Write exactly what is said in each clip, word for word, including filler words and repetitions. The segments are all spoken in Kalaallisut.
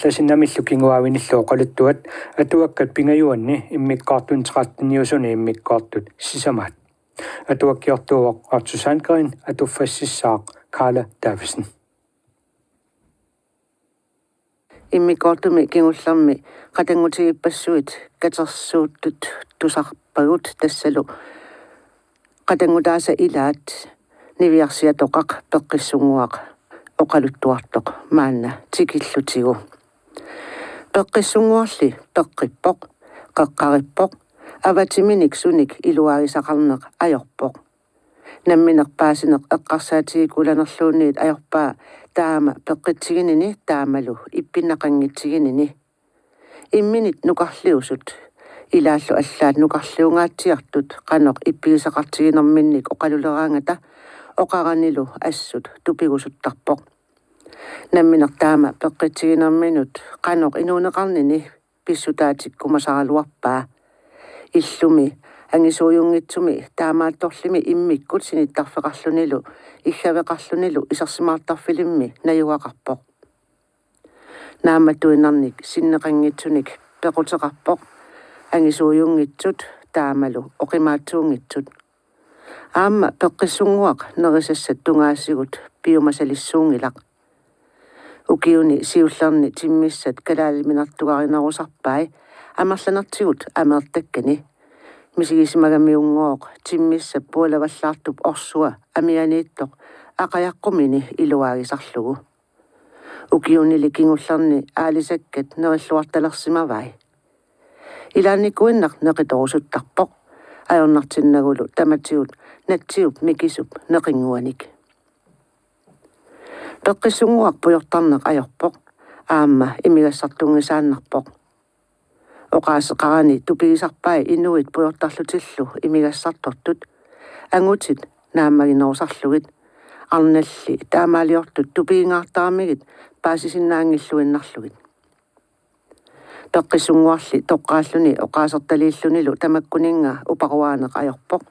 Arlasinamillu kinguaavinillu oqaluttuat atuakkat pingajuanni immikkoortuni tretteniusuni immikkoortut sisamaat. Atuakkiortuuvoq Otto Sandgreen, atuffassissaaq Karla Davidsen. Immikkoortumi kingullermi qatanngutigippassuit katersuuttut tusarpagut, tassalu qatanngutaasa ilaat Niviarsiatoqaq Peqqissunnguaq oqaluttuartoq maanna tikillutigu. Peqqissunnguarli peqqippoq, qeqqarippoq, avatiminik sunik iluarisaqarneq ajorpoq. Nammineq paasineq eqqarsaatigikkulanerluunniit ajorpaa taama peqqitsiginini taamalu ippinnaqanngitsiginini. Imminit nukarliusut, ilaallu allaat nukarliungaatsiartut qanoq ippigisaqartiginerminnik oqaluleraangata oqaranilu assut tupigusuttarpoq. Nammineq taama peqqitsiginerminut qanoq inuuneqarnini pissutaatikkumasaraluarpaa. Illumi angisuujunngitsumi taamaattorlimi immikkut sinittarfeqarlunilu iggaveqarlunilu isersimaartarfilimmi najugaqarpoq. Naammattuinnarnik sinneqanngitsunik pequteqarpoq angisuujunngitsut taamalu oqimaatsuunngitsut. Aamma Peqqissunnguaq nerisassat tungaasigut piumasalissuunngilaq. Ukiuni siullerni timmissat kalaaliminertugarinerusarpai amerlanertigut ameertakkani. Misigisimagamiunngooq timmissap pualavallaartup orsua amianiittoq aqajaqqumini iluaagisarlugu. Ukiunili kingullerni aalisakkat nerilluartalersimavai. Ilaannikuinnaq neqitorusuttarpoq, ajornartinnagulu tamatigut natsiup mikisup neqinnguanik. Peqqissunnguaq pujortarneq ajorpoq, aamma imigassartunngisaannarpoq. Oqaaseqarani tupigisarpai inuit pujortarlutillu imigassartortut, angutit naammaginerusarlugit, arnalli taamaaliortut tupigingaartaramigit paasisinnaanngilluinnarlugit. Peqqissunnguarli toqqaalluni oqaasertaliillunilu tamakkuninnga uparuaaneq ajorpoq.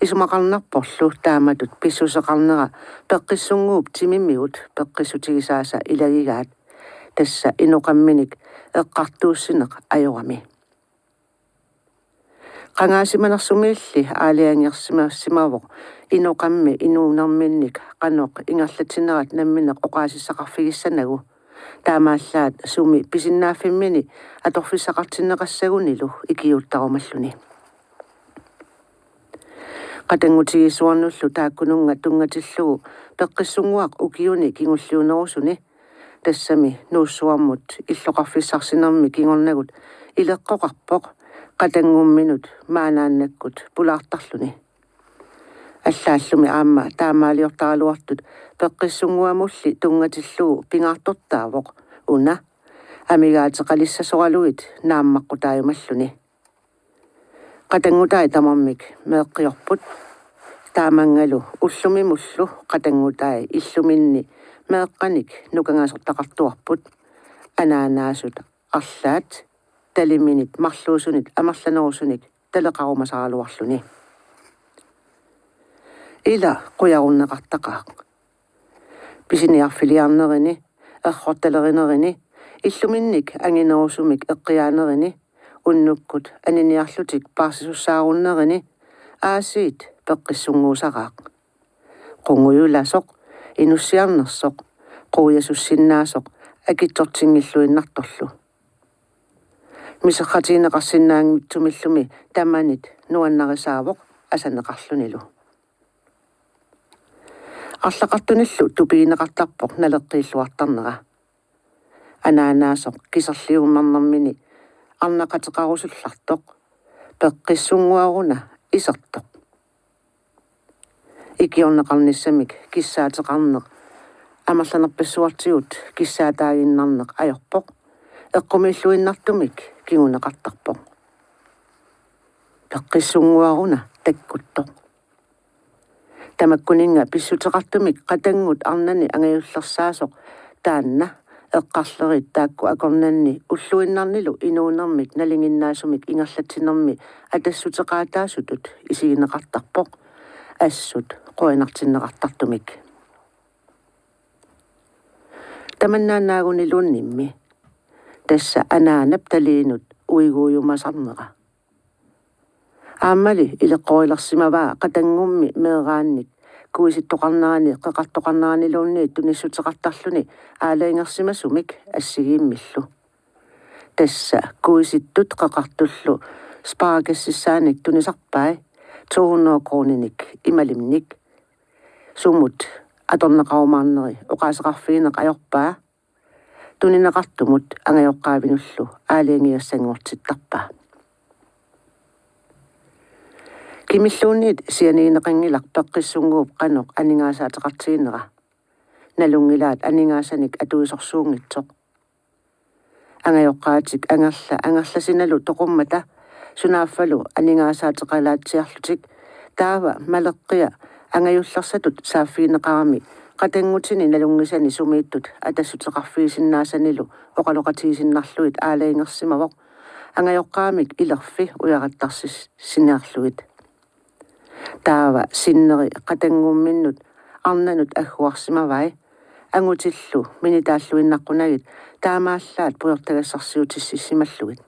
Isumaqarnarporlu taamatut pissuseqarnera Peqqissunnguup timimigut peqqissutigisaasa ilagigaat, tassa inoqamminik eqqartuussineq ajorami. Qangaasimanersumiilli aalajangersimasimavoq inoqammi inuunerminnik qanoq ingerlatsinerat nammineq oqaasissaqarfigissanagu. Taamaallaat sumi pisinnaaffimmini atorfissaqartinneqassagunilu ikiuuttarumalluni. Qatanngutigiissuarnullu taakkununnga tunngatillugu Peqqissunnguaq ukiuni kingulliunerusuni, tassami Nuussuarmut illoqarfissarsinermi kingornagut ileqqoqarpoq qatanngumminut maanaannakkut pulaartarluni. Allaallumi aamma taamaaliortaraluartut Peqqissunnguamulli tunngatillugu pingaartortaavoq una amigaateqalissasoralugit naammaqqutaajumalluni. Qatanngutai tamarmik meeqqiorput. Taamanngalu ullumimullu qatanngutai illuminni meeqqanik nukangasortaqartuarput. Anaanaasut arlaat taliminit marluusunit amerlanerusunik taleqarumasaraluarluni. Ila qujarunneqartaqaaq. Pisiniarfiliarnerini, errortalerinerini, illuminnik anginerusumik eqqiaanerini, unnukkut aniniarlutik paarsisussaarunnerini, aasiit Peqqissunnguusaraaq. Qungujulasoq, inussiarnersoq, quiasussinnaasoq akitsortinngilluinnartorlu. Miserratigineqarsinnaanngitsumillumi tamanit nuannarisaavoq asaneqarlunilu. Arlaqartunillu tupigineqartarpoq naleqqiilluartarnera. Anaanaasoq kiserliummernermini arnaqateqarusullartoq, Peqqissunnguaruna isertoq. Ikiorneqarnissamik kissaateqarneq amerlanerpassuartigut kissaataaginnarneq ajorpoq, eqqumiilluinnartumik kinguneqartarpoq. Peqqissunnguaruna takkuttoq. Tamakkuninnga pissuteqartumik qatanngut arnani angajullersaasoq taanna eqqarlerit taakku akornanni ulluinnarnilu inuunermik nalinginnaasumik ingerlatsinermi atassuteqaataasutut isigineqartarpoq assut qujanartinneqartartumik. Tamannaannaaguniluunniimmi. Tassa anaanap taliinut uiguujumasarnera. Aammali ileqqorilersimavaa qatanngummi meeraannik kuisittoqarnerani qeqartoqarneraniluunniit tunissuteqartarluni aalajangersimasumik assigiimmillu. Tassa kuisittut qeqartullu sparekassissaanik tunisarpai to hundrede kroninik imalimnik. Sumut atorneqarumaarneri oqaaseqarfigineq ajorpaa. Tunineqartumut angajoqqaavinullu aalajangigassanngortittarpaa. Kimilluunniit sianigineqanngilaq peqqissunnguup qanoq aningaasaateqartiginera. Nalunngilaat aningaasanik atuisorsuunngitsoq. Angajoqqaatik Angerla Angerlasinalu toqummata sunaaffalu aningaasaateqalaatsiarlutik, taava Maleqqia angajullersatut saaffigineqarami qatanngutini nalunngisani sumiittut atassuteqarfigisinnaasanilu oqaloqatigisinnarlugit aalajangersimavoq, angajoqqaamik ilerfi ujarattarsissinnarlugit. Taava sinneri qatanngumminnut arnanut agguarsimavai, angutillu minitaalluinnaqqunagit taamaallaat pujortagassarsiutississimallugit.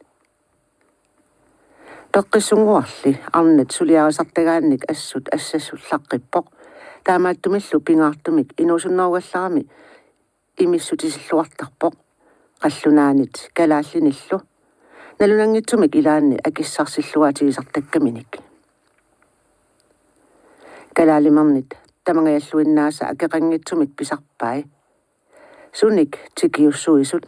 Peqqissunnguarli arnat suliarisartagaannik assut assassullaqqippoq, taamaattumillu pingaartumik inuusunnerugallarami imissutisilluartarpoq, qallunaanit kalaallinillu, nalunanngitsumik ilaanni akissarsilluaatigisartakkaminik. Kalaalimernit tamangajalluinnaasa akeqanngitsumik pisarpai. Sunik tikiussuisut,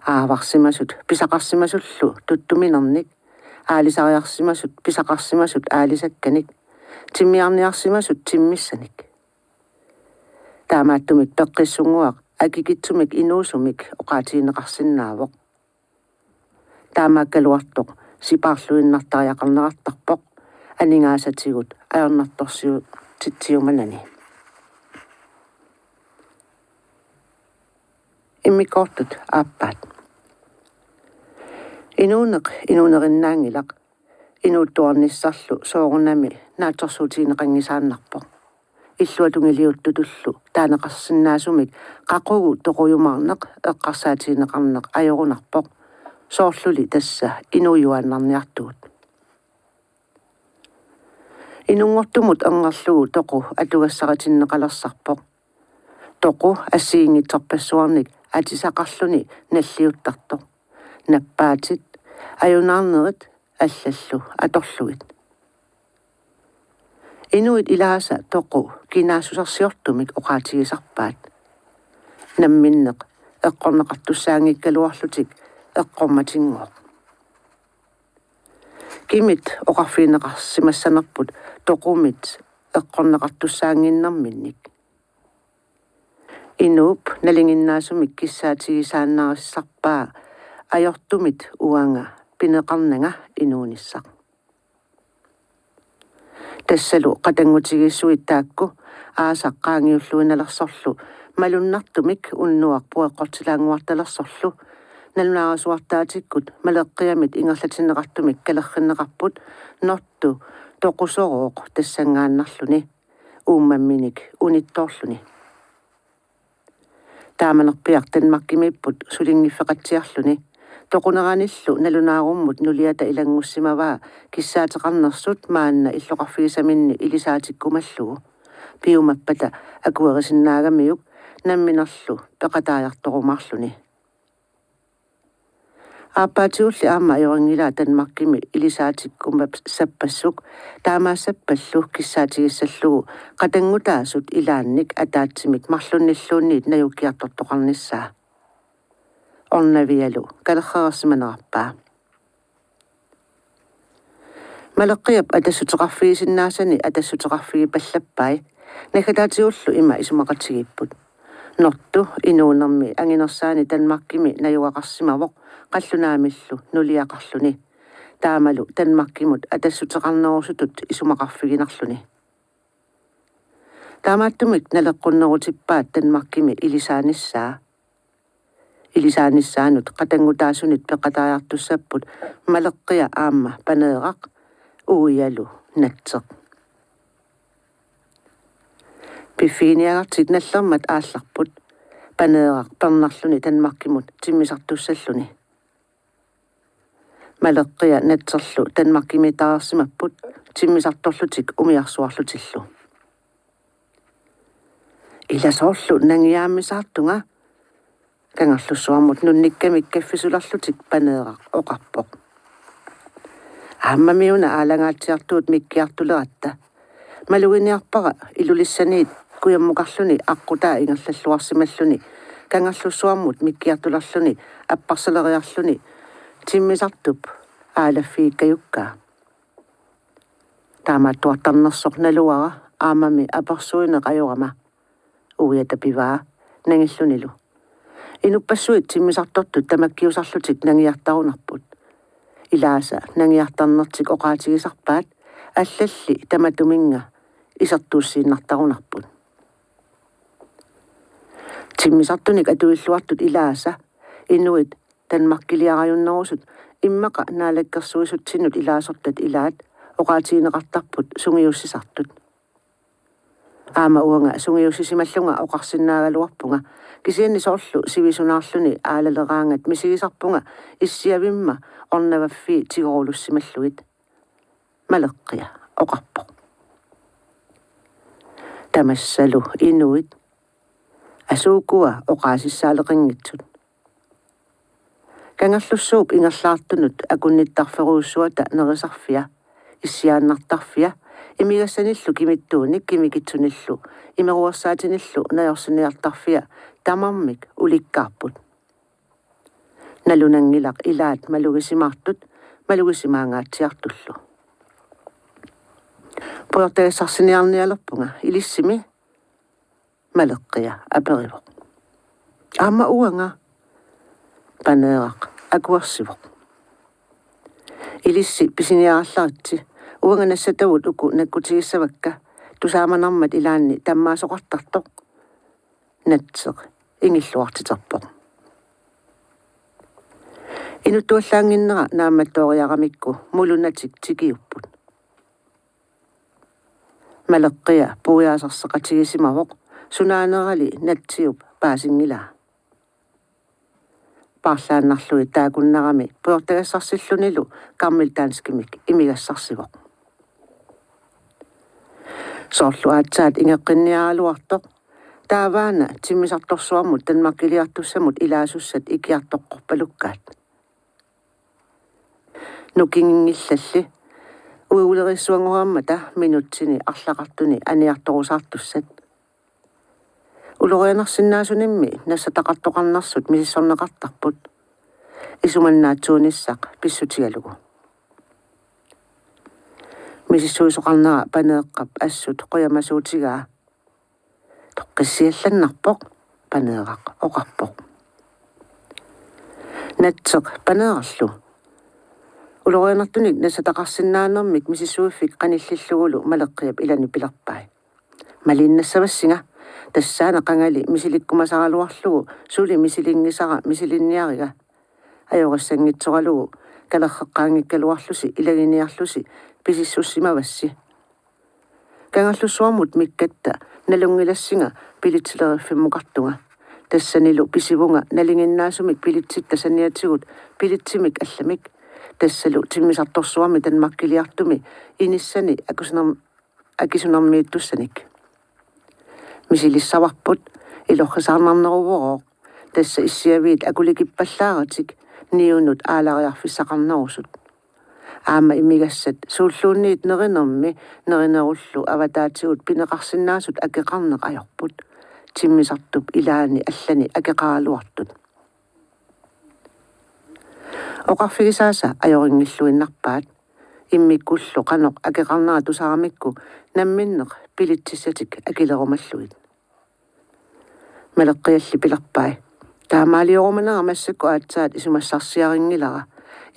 aavarsimasut pisaqarsimasullu tuttuminernik, aalisariarsimasut pisaqarsimasut aalisakkanik, timmiarniarsimasut timmissanik. Taamaattumik peqqissunnguaq akikitsumik inuusumik oqaatigineqarsinnaavoq. Taamaakkaluartoq sipaarluinnartariaqarnerartarpoq aningaasatigut ajornartorsiutitsiumanani. Immikkoortut aappaat. Inuuneq inuunerinnaanngilaq, inuuttuarnissarlu soorunami naatsorsuutigineqanngisaannarpoq. Illuatungiliuttutullu taaneqarsinnaasumik qaqugu toqujumaarneq eqqarsaatigineqarneq ajorunarpoq, soorluli tassa inuujuaannarniartugut. Inunngortumut angerlugu toqu atugassaritinneqalersarpoq. Toqu assigiinngitsorpassuarnik atisaqarluni nalliuttartoq. Nappaatit, ajunaarnerit allallu atorlugit. Inuit ilaasa toqu kinaassusersiortumik oqaatigisarpaat. Namminneq eqqorneqartussaanngikkaluarlutik eqqormatinngooq. Kimit oqarfigineqarsimassanerput toqumit eqqorneqartussaannginnerminnik? Inuup nalinginnaasumik kissaatigisaannarissarpaa ajortumit uanga pineqarnanga inuunissaq. Tassalu qatanngutigiissuit taakku aasaq qaangiulluinnalersorlu malunnartumik unnuaq pueqqortilaannguartalersorlu nalunaarasuartaatikkut Maleqqiamit ingerlatinneqartumik kalerrinneqarput Nortu toqusorooq tassanngaannarluni uummamminik unittoorluni. Taamanerpiaq Danmarkimiipput sulinngiffeqatsiarluni toquneranillu nalunaarummut nuliata ilanngussimavaa kissaateqarnersut maanna illoqarfigisaminni ilisaatikkumallugu. Piumappata akuerisinnaagamiuk namminerlu peqataajartorumaarluni. Aappaatigulli aamma ajorinngilaa Danmarkimi ilisaatikkumassappassuk taamaassappallu kissaatigissallugu qatanngutaasut ilaannik ataatsimik marlunnilluunniit najukkiartortoqarnissaa. Ornavialu kalerrereersimanerarpaa. Maleqqiap atassuteqarfigisinnaasani atassuteqarfigipallappai, naggataatigullu ima isumaqatigiipput: Nortu inuunermi anginersaani Danmarkimi najugaqarsimavoq qallunaamillu nuliaqarluni, taamalu Danmarkimut atassuteqarnerusutut isumaqarfiginarluni. Taamaattumik naleqqunnerutippaat Danmarkimi ilisaanissaa. Ilisaanissaanut qatanngutaasunit peqataajartussapput Maleqqia aamma Paneeraq uialu Natseq. Piffiginiagartik nallermat aallarput, Paneeraq pernarluni Danmarkimut timmisartussalluni. Maleqqia Natserlu Danmarkimiittarsimapput timmisartorlutik umiarsuarlutillu. Ila soorlu nangiaammisaartunga, Kangerlussuarmut nunnikkamik kaffisulerlutik Paneeraq oqarpoq. Aammami una aalangaatsiartuut mikkiartuleratta. Maluginiarpara Ilulissaniit kujammukarluni aqqutaa ingerlalluarsimalluni Kangerlussuarmut mikkiartulerluni apparsaleriarluni timmisartup aalaffigikkajukkaa. Taamaattuartarnersoq naluara aammami apersuineq ajorama, Uiata pivaa nangillunilu. Inuppassuit timmisartortut tamakkiusarlutik nangiartarunarput. Ilaasa nangiartarnertik oqaatigisarpaat allalli tamatuminnga isertuussiinnartarunarput. Timmisartunik atuilluartut ilaasa inuit Danmarkiliarajunnerusut immaqa naalakkersuisutsinnut ilaasortat ilaat oqaatigineqartarput sungiussisartut. Aamma uanga sungiussisimallunga oqarsinnaagaluarpunga, kisianni soorlu sivisunaarluni aalaleraangat misigisarpunga issiavimma ornavaffii tigorulussimallugit, Maleqqia oqarpoq. Tamassalu inuit asuukua oqaasissaaleqinngitsut. Kangerlussuup ingerlaartunut akunnittarferujussuata nerisarfia, issiaannartarfia, imigassanillu kimittuunik kimikitsunillu imeruersaatinillu najorsiniartarfia tamarmik ulikkaarput. Nalunanngilaq ilaat malugisimaartut malugisimaangaatsiartullu. Pujortagassarsinniarnialerpunga ilissimi? Maleqqia aperivoq. Aamma uanga? Paneeraq akuersivoq. Ilissi pisiniarallaritsi, uanga nassatagut uku nakkutigissavakka, tusaamanermat ilaanni tammaasoqartartoq, Natseq ingilluartiterpoq. Inuttuallaannginnera naammattooriaramikku mulunatik tikiupput. Maleqqia puiaasarseqatigisimavoq, sunaanerali Natsiup paasinngilaa. Paarlaannarlugit taakunnarami pujortagassarsillunilu gammel danskimik imigassarsivoq. Soorlu aatsaat ingeqqinniaraluartoq, taavaana timmisartorsuarmut Danmarkiliartussamut ilaasussat ikiartoqqorpalukkaat. Nukinginngillalli uigulerissuanngorammata minutsini arlaqartuni aniartorusaartussat. Ulorianarsinnaasunimmi nassataqartoqarnersut misissorneqartarput, isumannaatsuunissaq pissutigalugu. Misissuisoqarnera Paneeqqap assut qujamasuutigaa. Toqqissiallannarpoq, Paneeraq oqarpoq. Natseq Paneerarlu. Ulorianartunik nassataqarsinnaanermik misissuiffik qanillillugulu Maleqqiap ilani pilerpai: Maliinnassavassinga, tassaana qangali misilikkumasaraluarlugu suli misilinngisara misilinniariga. Ajorissanngitsoralugu kalerreqqaanngikkaluarlusi ilaginiarlusi pisissussimavassi. Kangerlussuarmut mikkatta nalunngilassinga billetsileriffimmukartunga. Tassanilu pisivunga nalinginnaasumik billetsitta saniatigut billetsimik allamik. Tassalu timmisartorsuarmi Danmarkiliartumi inissani akusunerm-, akisunermiittussanik. Misilissavarput, ilorrisaarnarneruvoq. Tassa issiaviit akulikippallaaratik niunut aalariarfissaqarnerusut. Aamma imigassat suulluunniit nerinermi nerinerullu avataatigut pineqarsinnaasut akeqarneq ajorput. Timmisartup ilaani allani akeqaraluartut. Oqarfigisaasa ajorinngilluinnarpaat, immikkullu qanoq akeqarnera tusaramikku namminneq billetsissatik akilerumallugit. Maleqqialli pilerpai: Taamaaliorumanera massakkut aatsaat isumassarsiarinngilara.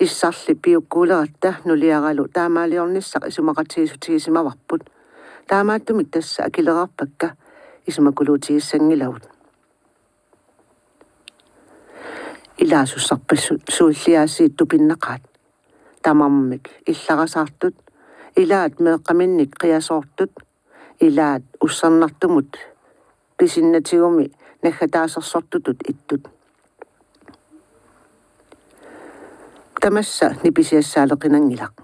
Issarli piukkuuleratta nuliaralu taamaaliornissaq isumaqatigiissutigisimavarput. Taamaattumik tassa akilereerpakka, isumakuluutigissanngilavut. Ilaasussarpassuit suilliaasiit tupinnaqaat. Tamarmik illarasaartut, ilaat meeqqaminnik qiasoortut, ilaat ussernartumut pisinnatigumi naggataasersortutut ittut. Tamassa nipisiassaaleqinanngilaq.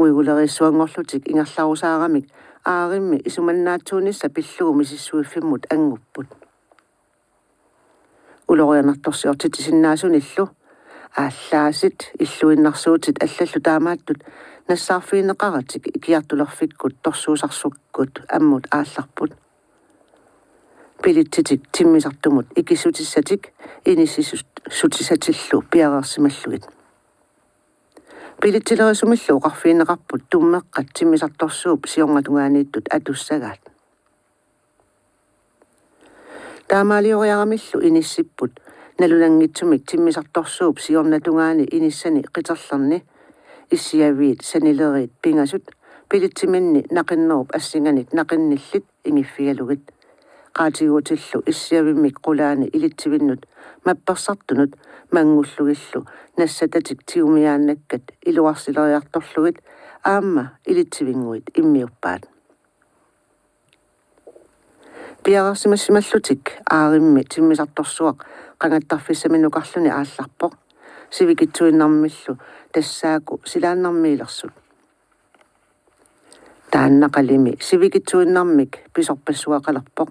Uiguleriissuanngorlutik ingerlarusaaramik aarimmi isumannaatsuunissaq pillugu misissuiffimmut angupput. Ulorianartorsiortitsisinnaasunillu aallaasit illuinnarsuutit allallu taamaattut nassaarfigineqaratik ikiartulerfikkut torsuusarsukkut ammut aallarput. Pilitsitik timmisartumut ikissutissatik inississutissatillu piareersimallugit. Pilitsilerisumillu oqarfigineqarput tummeqqat timmisartorsuup siornatungaaniittut atussagaat. Taamaalioriaramillu inissipput nalunanngitsumik timmisartorsuup siornatungaani inissani qiterlerni issiaviit sanileriit pingasut pilitsiminni naqinnerup assinganik naqinnillit ingiffigalugit. Qaatiguutillu issiavimmik qulaani ilitsivinnut mappersartunut manngullugillu nassatatik tigumiaannakkat iluarsileriartorlugit aamma ilitsivinnguit immiuppaat. Piareersimassimallutik aarimmi timmisartorsuaq qangattarfissaminukarluni aallarpoq, sivikitsuinnarmillu tassaaku silaannarmiilersut. Taannaqalimi sivikitsuinnarmik pisorpassuaqalerpoq.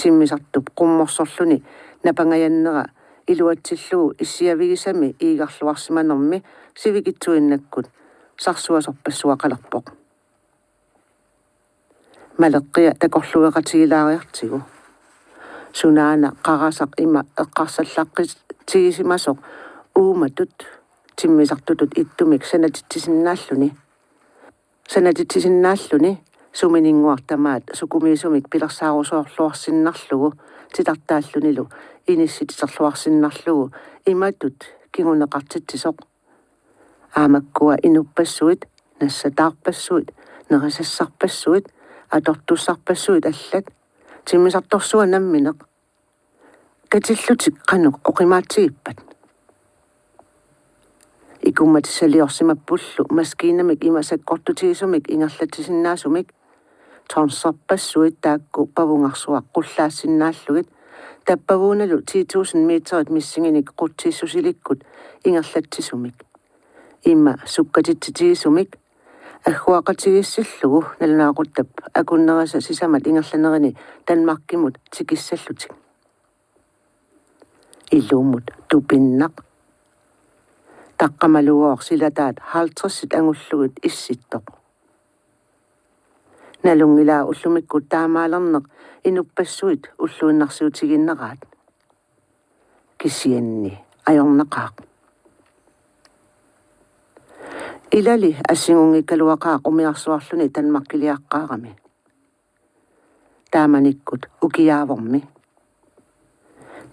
Timmisartup qummorsorluni napangajannera iluatsillugu issiavigisami iigarluarsimanermi sivikitsuinnakkut sarsuasorpassuaqalerpoq. Maleqqia takorlueqatigilaariartigu. Sunaana qarasaq ima eqqarsallaqqitsigisimasoq uumatut timmisartutut ittumik sanatitsisinnaalluni. Sanatitsisinnaalluni sumininnguaq tamaat sukumiisumik pilersaarusoorluarsinnarlugu titartaallunilu inissititerluarsinnarlugu imatut kinguneqartitsisoq. Aamakkua inuppassuit, nassataarpassuit, nerisassarpassuit, atortussarpassuit allat, timmisartorsuaq nammineq. Katillutik qanoq oqimaatsigippat? Ikummatissaliorsimappullu maskiinamik ima sakkortutigisumik ingerlatsisinnaasumik, tonserpassuit taakku pavungarsuaq qullaassinnaallugit, tappavuunalu ti tusind meterit missinginik qutsissusilikkut ingerlatsisumik. Ima sukkatitsitigisumik, agguaqatigiissillugu nalunaaquttap akunnerisa sisamat ingerlanerini Danmarkimut tikissallutik. Ilumut tupinnaq. Taqqamalugooq silataat halvtredsit angullugit issittoq. Nalunngilaa ullumikkut taamaalerneq inuppassuit ulluinnarsiutigiinnaraat. Kisianni ajornaqaaq. Ilali assingunngikkaluaqaaq umiarsuarluni Danmarkiliaqqaarami. Taamanikkut ukiaavormi.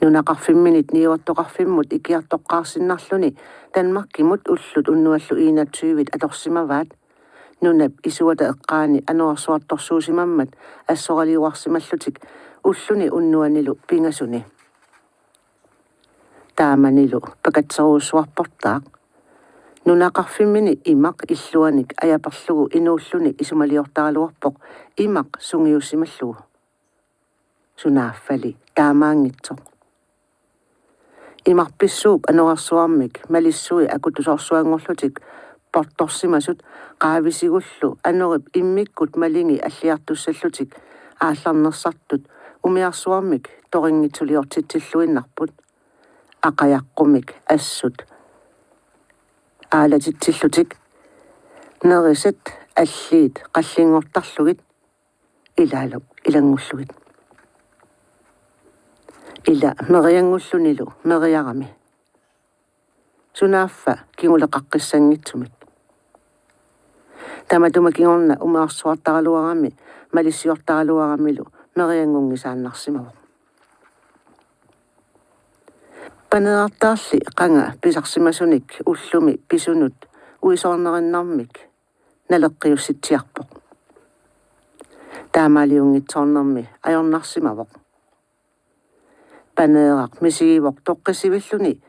Nunaqarfimminit niuertoqarfimmut ikiartoqqaarsinnarluni Danmarkimut ullut unnuallu enogtyvit atorsimavaat. Nunap isuata eqqaani anorersuartorsuusimammat assoraliuarsimallutik ulluni unnuanilu pingasuni. Taamanilu pakatserujussuarportaaq. Nunaqarfimmini imaq illuanik ajaperlugu inuulluni isumaliortaraluarpoq imaq sungiussimallugu. Sunaaffali taamaanngitsoq. Imarpissuup anorersuarmik malissui akutusoorsuanngorlutik portorsimasut qaavisigullu anorip immikkut malingi alliartussallutik aallarnersartut umiarsuarmik torinngitsuliortitsilluinnarput. Aqajaqqumik assut aalatitsillutik nerisat alliit qallinngortarlugit ilaalu ilanngullugit. Ila merianngullunilu meriarami. Sunaaffa kinguleqaqqissanngitsumik. Tamatuma kingorna umiarsuartaraluarami malissiortaraluaramilu merianngunngisaannarsimavoq. Paneerartaarli qanga pisarsimasunik ullumi pisunut uisoornerinnarmik naleqqiussitsiarpoq. Taamaaliunngitsoornermi ajornarsimavoq. Paneeraq misigivoq toqqissivilluni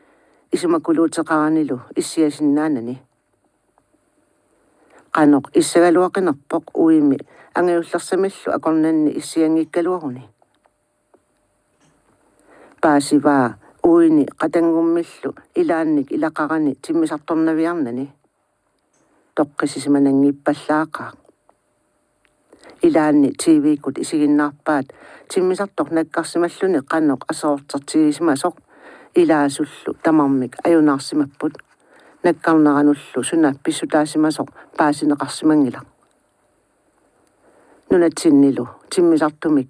isumakuluuteqaranilu issiasinnaanani. Qanoq issagaluaqinerpoq uimi angajullersamillu akornanni issianngikkaluaruni. Paasivaa Uini qatanngummillu ilaannik ilaqarani timmisartornaviarnani. Toqqissisimananngippallaaqaaq. Ilaanni T V-kkut isiginnaarpaat timmisartoq nakkarsimalluni qanoq aserortertigisimasoq. Ilaasullu tamarmik ajunaarsimapput. Nakkarneranullu suna pissutaasimasoq paasineqarsimanngilaq. Nunatsinnilu timmisartumik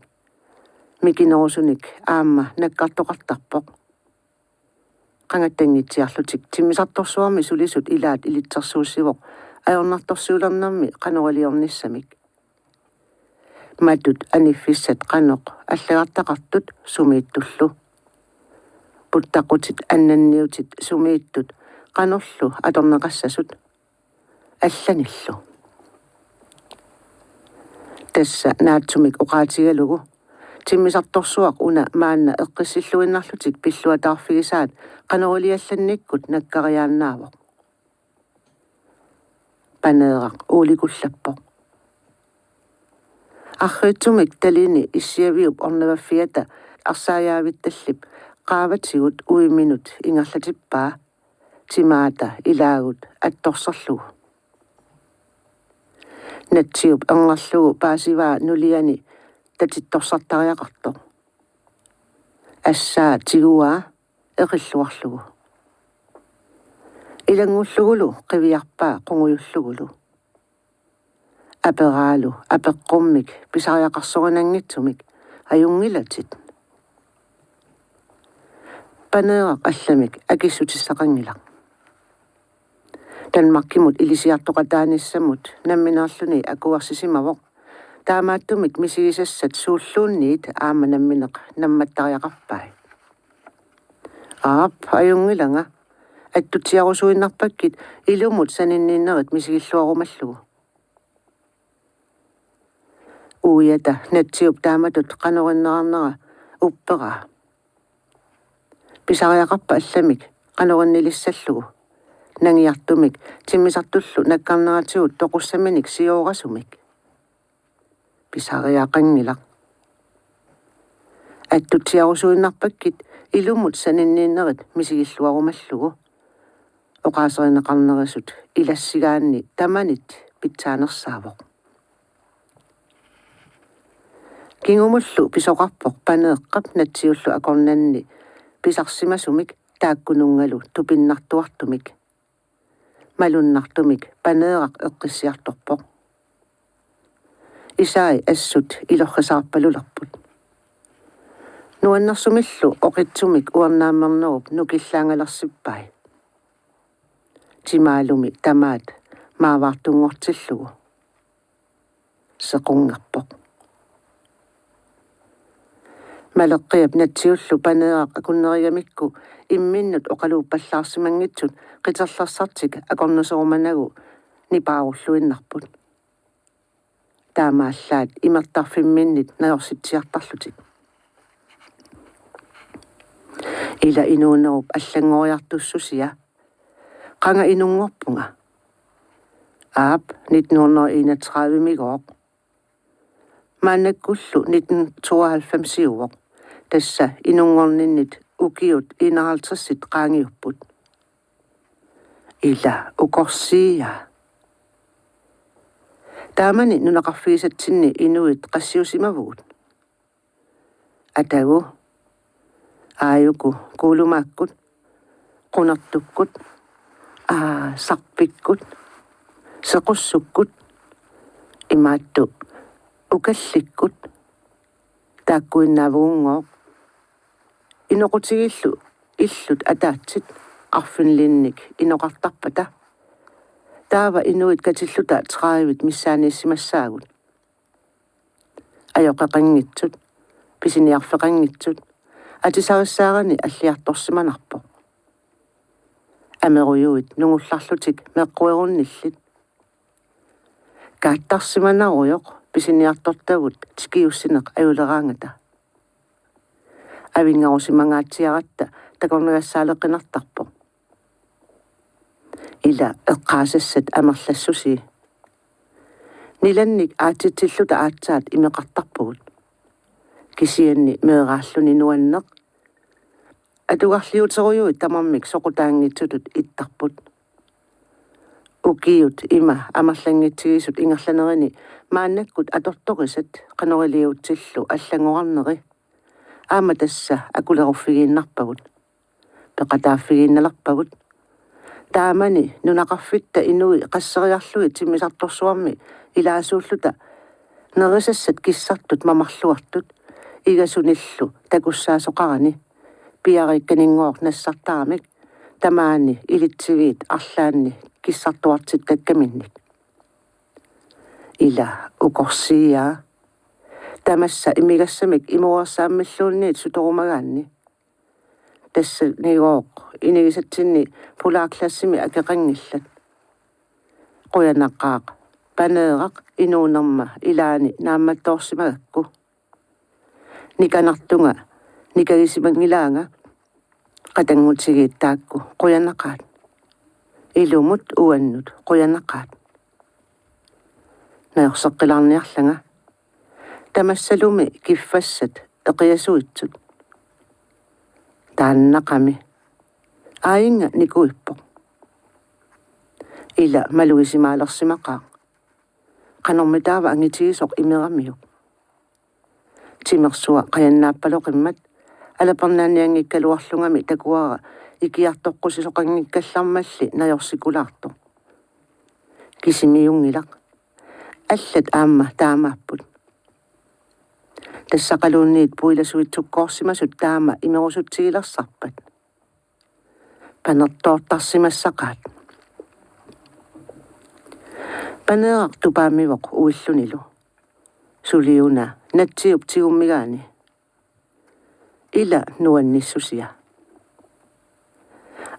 mikinerusunik aamma nakkartoqartarpoq. Qangattanngitsiarlutik timmisartorsuarmi sulisut ilaat ilitsersuussivoq ajornartorsiulernermi qanoq iliornissamik. Matut aniffissat qanoq allagartaqartut sumiittullu. Puttaqutit annanniutit sumiittut qanorlu atorneqassasut. Allanillu. Tassa naatsumik oqaatigalugu timmisartorsuaq una maanna eqqissilluinnarlutik pilluataarfigisaat qanoq iliallannikkut nakkariaannaavoq. Paneeraq uulikullappoq. Arriitsumik talini issiaviup ornavaffiata arsaajaavittallip qaavatigut uiminut ingerlatippaa. Timaata ilaagut attorserlugu. Natsiup angerlugu paasivaa nuliani tatittorsartariaqartoq. Assaa tiguaa eqilluarlugu. Ilanngullugulu qiviarpaa qungujullugulu. Aperaalu apeqqummik pisariaqarsorinanngitsumik: Ajunngilatit. Paneeraq allamik akissutissaqanngilaq. Danmarkimut ilisiartoqataanissamut nammineerluni akuersisimavoq. Taamaattumik misigisassat suulluunniit aamma nammineq nammattariaqarpai. Aap, ajunngilanga. Attutsiarusuinnarpakkit ilumut saninniinnerit misigilluarumallugu. Uiata natsiup taamatut qanorinneqarnera upperaa. Pisariaqarpa allamik qanorinnilissallugu? Nangiartumik timmisartullu nakkarneratigut toqussaminik sioorasumik. Pisariaqanngilaq. Attutsiarusuinnarpakkit ilumut saninniinnerit misigilluarumallugu. Oqaaserineqarnerisut ilassigaanni tamanit pitsaanersaavoq. Kingumullu pisoqarpoq Paneeqqap natsiullu akornanni pisarsimasumik taakkununngalu tupinnartuartumik. Malunnartumik Paneeraq eqqissiartorpoq. Isai assut ilorrisaarpalulerput. Nuannersumillu oqitsumik uernaammernerup nukillaangalersippai. Timaalumi tamaat maavaartunngortillugu. Sequnngerpoq. Maleqqiap natsiullu Paneeraq akunnerigamikku imminnut oqaluuppallaarsimanngitsut qiterlersartik akornuserumanagu nipaarulluinnarput. Taamaallaat imertarfimminnit najorsitsiartarlutik. Ila inuunerup allanngoriartussusia. Qanga inunngorpunga? Aap, nitten hundrede og enogtredive-migooq. Maannakkullu nitten tooghalvfems-iuvoq. Tassa inunngorninnit ukiut enoghalvtredsit qaangiupput. Ila ukorsiia. Taamani nunaqarfigisatsinni inuit qassiusimavugut? Atagu, aajuku kuulumaakkut, qunertukkut, aa, sarpikkut, sequssukkut, imaattoq ukallikkut, taakkuinnaavugunngooq. Inoqutigiillu illut ataatsit arfinilinnik inoqartarpata. Taava inuit katilluta tredivet missaaniissimassaagut. Ajoqeqanngitsut, pisiniarfeqanngitsut, atisarissaarani alliartorsimanarpoq. Amerujuit nungullarlutik meqquerunnillit. Kaattarsimanarujoq pisiniartortagut tikiussineq ajuleraangata. Avinngarusimangaatsiaratta takornagassaaleqinartarpoq. Ila eqqaasassat amerlassusii. Nilannik aatsitsilluta aatsaat imeqartarpugut. Kisianni meeraalluni nuanneq. Atugarliuterujuit tamarmik soqutaanngitsutut ittarput. Ukiut ima amerlanngitsigisut ingerlanerini maannakkut atortorisat qanoriliuutsillu allanngorarneri. Aamma tassa akuleruffigiinnarpagut. Peqataaffigiinnalerpagut. Taamani nunaqarfitta inui qasseriarlugit timmisartorsuarmi ilaasuulluta nerisassat kissartut mamarluartut igasunillu takussaasoqarani piariikkaninngooq nassartaramik tamaani ilitsiviit arlaanni kissartuartittakkaminnik. Ila ukorsiiaa. Tamassa imigassamik imuersaammilluunniit sutorumagaanni. Tassanigooq inigisatsinni polarklassimi akeqanngillat. Qujanaqaaq, Paneeraq inuunerma ilaani naammattoorsimagakku. Nikanartunga nikagisimanngilaanga qatanngutigiit taakku qujanaqaat. Ilumut uannut qujanaqaat. Najorseqqilaarniarlanga. Tamassalumi kiffassat eqiasuitsut. Taannaqami. Aajinga nikuippoq. Ila malugisimaalersimaqaaq. Qanormitaava angitigisoq imeramiuk. Timersua qajannaappaloqimmat alapernaannianngikkaluarlungami takuara ikiartoqqusisoqanngikkallarmalli najorsikulaartoq. Kisimiunngilaq. Allat aamma taamaapput. Tassaqaluunniit puilasuitsukkoorsimasut taama imerusutsigilersarpat. Panertoortarsimassaqaat. Paneeraq tupaamivoq uillunilu. Suliuna natsiup tigummigaani. Ila nuannissusia.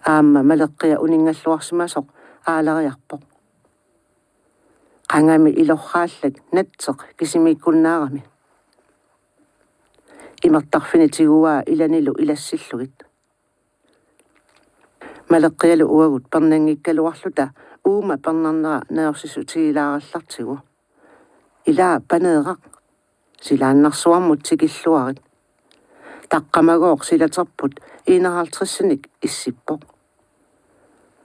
Aamma Maleqqia uninngalluarsimasoq aalariarpoq. Qangami ilorraallak natseq kisimiikkunnaarami. Imertarfini tiguaa ilanilu ilassillugit. Maleqqialu uagut pernanngikkaluarluta uuma pernarnera najorsissutigilaarallartigu. Ilaa Paneeraq. Silaannarsuarmut tikilluarit. Taqqamagooq silaterput enoghalvtredsinik issippoq.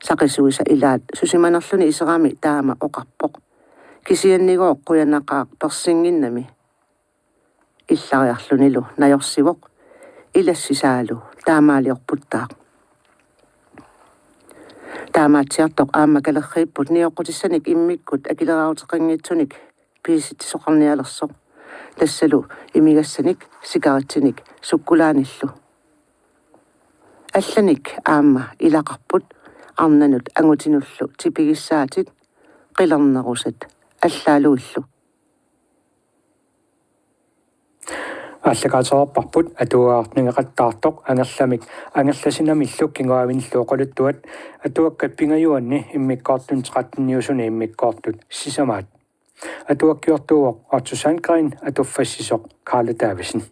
Saqisuisa ilaat susimanerluni iserami taama oqarpoq. Kisiannigooq qujanaqaaq persinnginnami. Illariarlunilu najorsivoq. Ilassisaalu taamaaliorputtaaq. Taamaatsiartoq aamma kalerriipput nioqqutissanik immikkut akileraaruteqanngitsunik piisitsisoqarnialersoq. Tassalu imigassanik, sikaritsinik, sukkulaanillu. Allanik aamma ilaqarput arnanut angutinullu tipigissaatit qilernerusat allaalluillu. Aallakaatereerparput atuagaq nangeqattaartoq Angerlamik Angerlasinamillu kinguaavinillu oqaluttuat, atuakkat pingajuanni immikkoortut tretteniusuni immikkoortut sisamaat. Atuakkiortuuvoq Otto Sandgreen, atuffassisoq Karla Davidsen.